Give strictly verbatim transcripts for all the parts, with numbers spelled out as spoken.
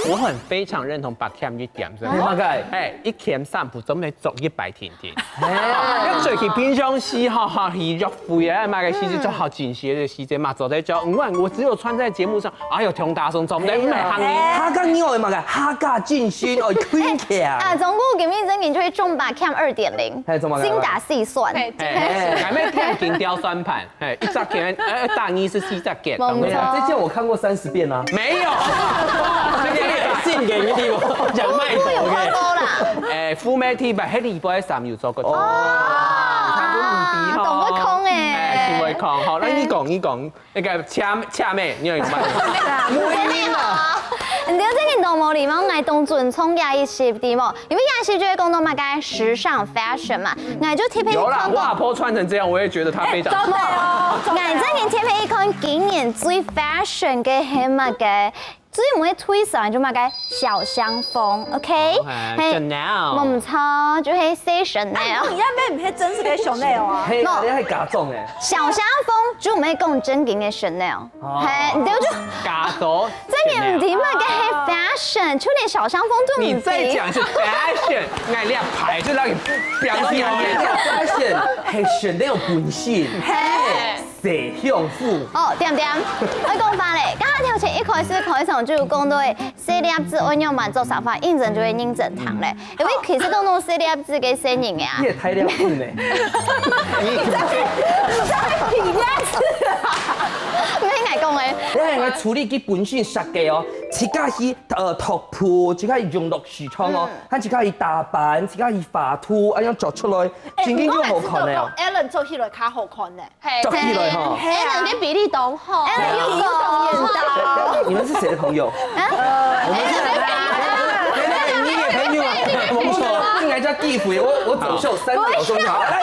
我很非常認同Pak Kiam一點，是吧？你麼个？哎，一天三步，總得走一百天天。哎，要做起平常時，哈哈，去約會啊，麼个時節做好緊些个時節嘛，做得做。我我只有穿在節目上，哎呦，同大眾做毋得，毋係行你。客家人愛麼个？客家精神愛勤儉。啊，總共今日真人就係中Pak Kiam二點零，係，中Pak Kiam。精打細算。哎，哎，還沒看金雕算盤。 哎，一隻結，哎，打二十四隻結，無錯。對不對？這件我看過三十遍啊。沒有，這件信給你，我講賣狗的。有看過啦。哎，Full Metal吧，彼禮拜三有做過。哦，他都毋知吼。懂會講欸。哎，是會講，好，那你講，你講，那個恰，恰妹，你有沒有？無音啊。你知道這個都無禮貌，𠊎當尊重這一集的無？因為這一集就會講到麼个時尚 fashion 嘛，𠊎就特別有啦，看過。我阿婆穿成這樣，我也覺得她非常。哎，真的哦，真的哦。𠊎這年特別看今年最fashion个係麼个？最毋會退燒就麼个小香風，OK？OK，嘿，Chanel。無錯，就係say Chanel。哎，你那邊毋係真實个Chanel啊？係啊，你還假裝欸。小香風就毋係講正經个Chanel。 哦。嘿，你就假做。這年毋知麼个係fashion，就連小香風都毋知。你再講是fashion，那兩排就讓你飆起來。fashion，係選那種本性，嘿。係享福。哦，點點，我講法咧，剛剛頭前一開始開場就有講到个，細粒子愛仰般做沙發，認真就會認真聽咧。 因為其實當中細粒子个細人啊。你也太粒子呢。你在比粒子啊？毋係𠊎講个。你看，處理佢本身設計哦，自家去，呃，拓撲，自家去用落市場哦，嗯。還自家去打扮，自家去畫圖，恁樣做出來，哎，真經又好看个哦。毋過𠊎知道講Ellen做起來較好看呢。 嘿，做起來吼。嘿啊。哎，兩個比例當好。哎，有講有講。你們是誰的朋友？啊？我們是，哎，哎，哎，你也朋友啊？我們說不應該叫地府，我，我走秀三秒鐘就好。來，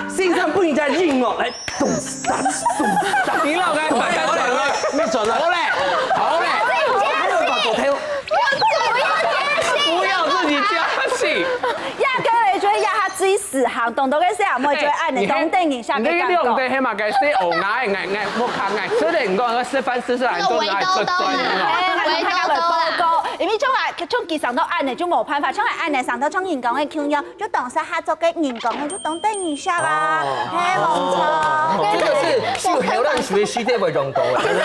欣賞不應該硬哦，來，咚噠，咚噠。你老該反正講了，你轉了。好嘞，好嘞。不要自己加戲。不要自己加戲。亞哥咧，就係亞哈最 時行，當多个細阿妹就會恁樣，哎，你看，當等一下个感覺。你那個用的黑馬該是哦，𠊎，𠊎，𠊎，我看𠊎，雖然你講个示範試試來做，那個圍兜兜啊，哎，大家來報告，因為像啊，像佢上到恁樣就無辦法，像恁樣上到像人講个共樣，就當下做个人講个，就當等一下啦，哦。嘿，無錯。哦，這個是，是有流量學習的會用到的。其實這些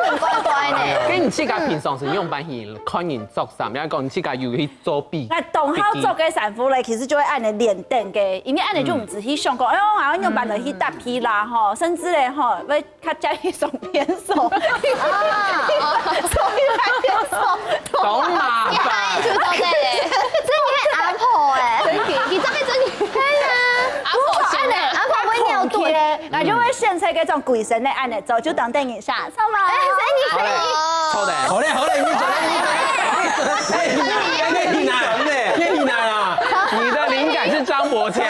人乖乖呢。跟你自家平常時用般去看人著衫，你要講你自家有去 做筆。該當好做个衫褲咧，其實就會恁樣連等个，因為恁樣就毋使去想講，哎喲，𠊎愛仰般來去搭配啦吼，甚至咧吼，會較加去上便所，所以來便所，當麻煩。你還就做這個，這你係阿婆欸。真的，你這個真的。對啊。阿婆型的。阿婆會尿遁。𠊎就會選擇該種鬼神的恁樣做，就當等一下。 好嗎？哎，所以你可以。好嘞，好嘞，你轉來，你轉來。騙你哪，騙你哪啊！你的靈感是張伯謙吧？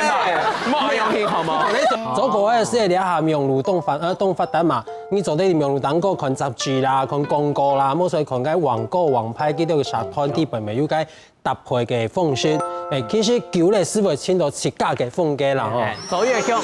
莫用心好嗎？做國外个事，這下網路當發，呃，當發達嘛，你做得網路頂高看雜誌啦，看廣告啦，莫說看該網購網拍，佢兜个社團底背面有該 搭配个方式。哎，其實久了係會尋到自家个風格啦吼。哎，所以講，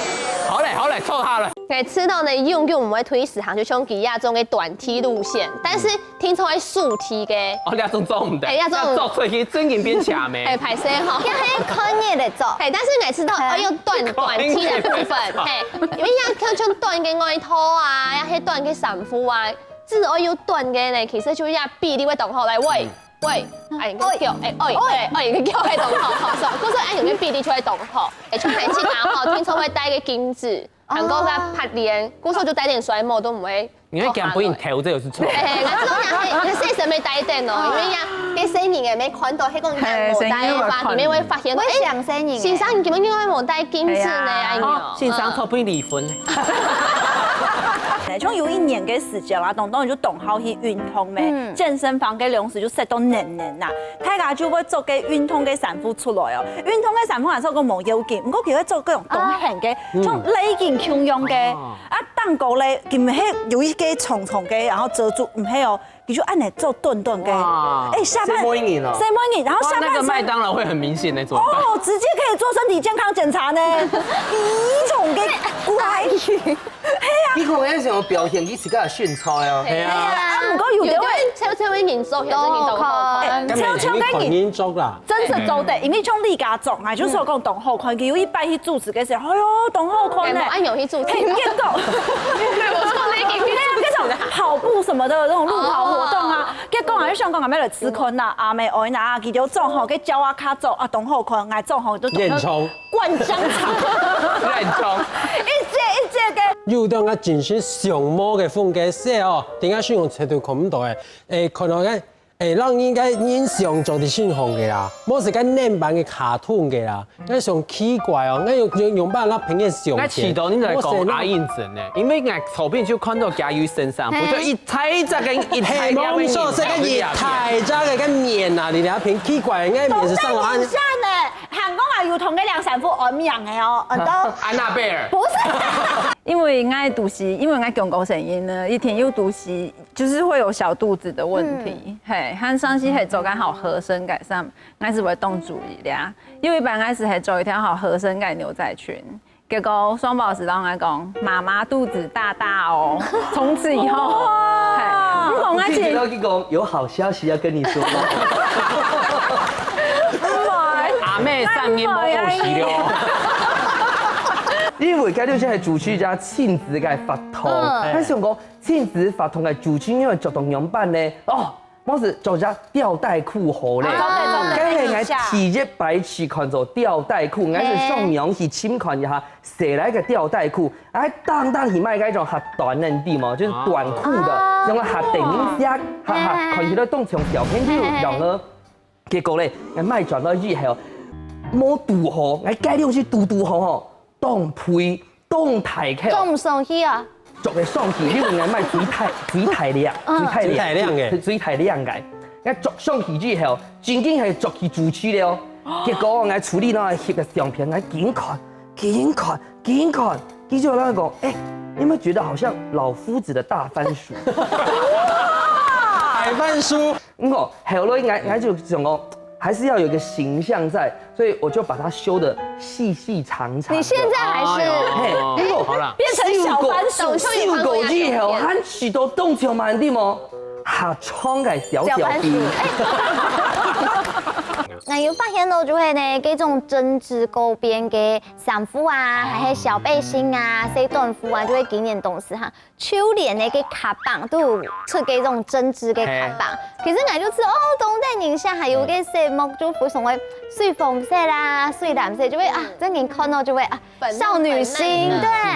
好嘞，好嘞，坐下了。哎，知道呢，用用毋會推時行，就像佢這種个短T路線，但是聽說係素T个。哦，這種做毋得，哎，這種要做出去真正變強咩？哎，歹勢吼。這係看你來做。哎，但是𠊎知道，哎，愛用短短T的部分，哎，因為要像短个外套啊，要係短个衫褲啊，只愛用短个呢，其實就要比例會當好來喂。 喂，哎，你个腳，哎，哎，哎，哎，你个腳會當好，好，是吧？故所哎，你个比例就會當好，哎，就還記得吼，聽說會戴个鏡子，還過个白領，故所就戴點睡帽都毋會。你會講不應頭，這有是錯。哎，哎，哎，那這種人，哎，那細聲沒戴等哦，因為呀，給細人也沒看到，那種人無戴的話，你們會發現，哎，會想細人。先生，你根本就沒戴鏡子呢，哎呀。哎喲，先生，嗯。錯不離婚。 像有一年个時節啦，當當就當好去運動咩，嗯。健身房个涼水就塞到冷冷啦，大家就會著个運動个衫褲出來哦。運動个衫褲還係講無要緊，毋過佢會著該種當厚个，啊。像legging共樣个，哦。啊，頂高咧，佢毋係有一個長長个，然後遮住，毋係哦，佢就恁樣著短短个。哇，哎，下半，細妹人哦。細妹人，然後下半身，哇，那個麥當勞會很明顯的，怎麼辦？哦，直接可以做身體健康檢查呢，體重个乖。哎。 係啊，你看，你想表現，你自家也選菜啊。係啊。啊，毋過有个話，有个人笑笑个人做，有个人當好看。笑笑个人看人做啦。真實做得，因為像李家忠啊，就係講當好看，佢有一擺去主持个時候，哎喲，當好看呢。哎，無恁樣去主持。嘿，結果，我做了一个，對啊，那種跑步什麼的那種路跑活動啊，結果還想講，俺們來試看啦，阿妹愛拿佢就做好，个教啊卡做啊，當好看，愛做好就當好。煙囪。 灌香肠，煙腸，一節一節个。有當个真實相貌个風格色哦，點解形容詞都看毋到誒？誒，看到个，誒，讓人个印象做得信號个啦，無係个原版个卡通个啦，該想奇怪哦，該用用用辦法平个相片。該遲到你來講阿英真呢，因為𠊎頭片就看到佢有身上，不就一大隻个一大粒个，係，無錯，係个一大隻个个面啊，你那片奇怪，該面是上了安。等一下呢， 還講啊，有同个兩三副安名个哦，安到安娜貝爾。不是。因為𠊎肚屎，因為𠊎中過身孕呢，一定有肚屎，就是會有小肚子的問題。嗯。嘿，還上次係做个好合身个時，𠊎係會當注意个啊。有一擺𠊎係係做一條好合身个牛仔裙，結果雙寶係同𠊎講，媽媽肚子大大哦，從此以後，哇。嘿，你講𠊎自己。你聽到佢講有好消息要跟你說嗎？ 阿妹上面無好洗了哦。因為該就是係主持人親子个活動，嗯。但是我講親子活動个主持人要著到仰般呢？哦，無係著隻吊帶褲好咧。啊，著帶，著帶。該係𠊎第一擺試看著吊帶褲，𠊎係上網去尋看一下， 誰來个吊帶褲，哎，當當起賣該種較短个地嘛，就是短褲的，啊。像个較短一些，哈哈，嘿嘿嘿。看起來當像小朋友樣个。嘿嘿嘿。結果咧，𠊎買轉來以後，無堵好，𠊎該量是堵堵好吼，當肥，當大條。著毋上去啊？著會上去，因為𠊎買最大，最大領，嗯。最大領，最大領个。最大領个。𠊎著上去以後，正經係著去主持了哦。結果𠊎處理那翕个相片，𠊎緊看， 緊看，緊看，佢就那講，哎，你有沒有覺得好像老夫子的大番薯？大番薯。嗯，後來𠊎，𠊎就想哦，還是要有一個形象在，所以我就把它修得細細長長的。你現在還是哎喲。嘿，哦，好啦。變成小番薯。修過以後，還是都當像蠻的哦，下長个小小兵。小番薯，哎。 𠊎有發現到就係呢，這種針織改編个衫褲啊，還係小背心啊、細短褲啊，就係今年當時哈，秋聯个个卡邦都有出這種針織个卡邦。其實𠊎就知哦，當代人下還有个色目就非常个水紅色啦、水藍色，就會啊，真人看到就會啊，少女心，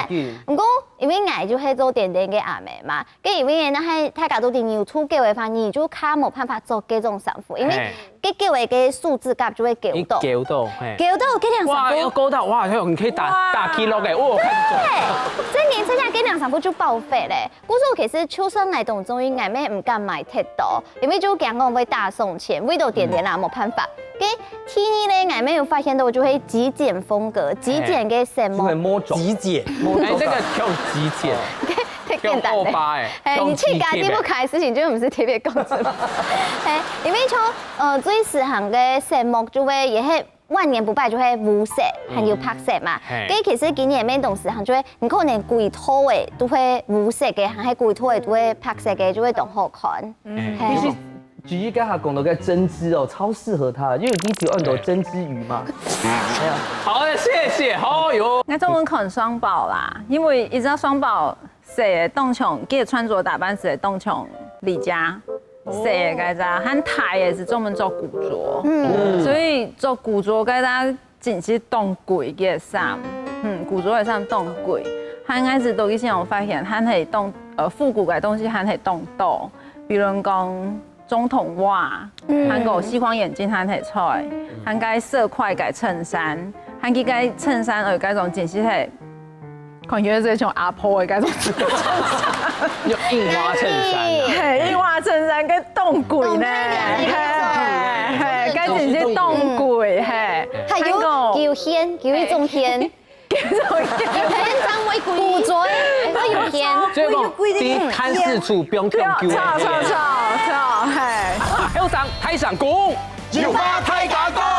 對。毋過因為𠊎就係做點點个阿妹嘛， 該因為呢，係大家都知牛初九个話，你就較無辦法著這種衫褲，因為該九个个數字甲就會勾到。勾到，嘿。勾到這領衫褲。哇，要勾到，哇，你可以打，哇。打 kilo 个，哇，看這種。對，真个，這下這領衫褲就報廢咧。故所其實就算來當中意，𠊎乜毋敢買忒多，因為就驚講會打爽錢，為到點點啦，無辦法。該第二呢，𠊎乜有發現到就係極簡風格，極簡个衫褲。就會摸走。極簡。哎，這個叫極簡。 忒簡單个。叫歐巴欸，嘿，你自家己毋開事情，就毋使特別講出來。嘿，因為像，呃，最時行个色目就會，也係萬年不敗，就係烏色，還有白色嘛。嘿。該其實今年面當時行就會，你可能歸套个都會烏色个，還係歸套个都會白色个，就會當好看。嗯。嘿。其實 Gigi剛才講到个針織哦，超適合他，因為你只有很多針織魚嘛。哎呀，好的，謝謝，好喲。𠊎專門看雙寶啦，因為一隻雙寶細个當像，佢个穿著打扮係當像李家，細个該隻，還大个係專門做古著，嗯。所以做古著該隻 真係當貴个衫，嗯，古著个衫當貴。還𠊎係到以前有發現，還係當，呃，復古个東西還係當多，比如講總統襪，嗯。還有西方眼鏡還係在，還該色塊个襯衫，還佢个襯衫，呃，該種真係係，看起來就像阿婆个該種襯衫。有印花襯衫啊。嘿，印花襯衫个 當貴呢，嘿，嘿，該真係當貴，嘿。還有，還有，有線，有一種線。有線上會貴。古著，會有線。所以講，第一看四處，不用挑，不用挑。著，著，著，著，嘿。有上，台上講，有話大家講。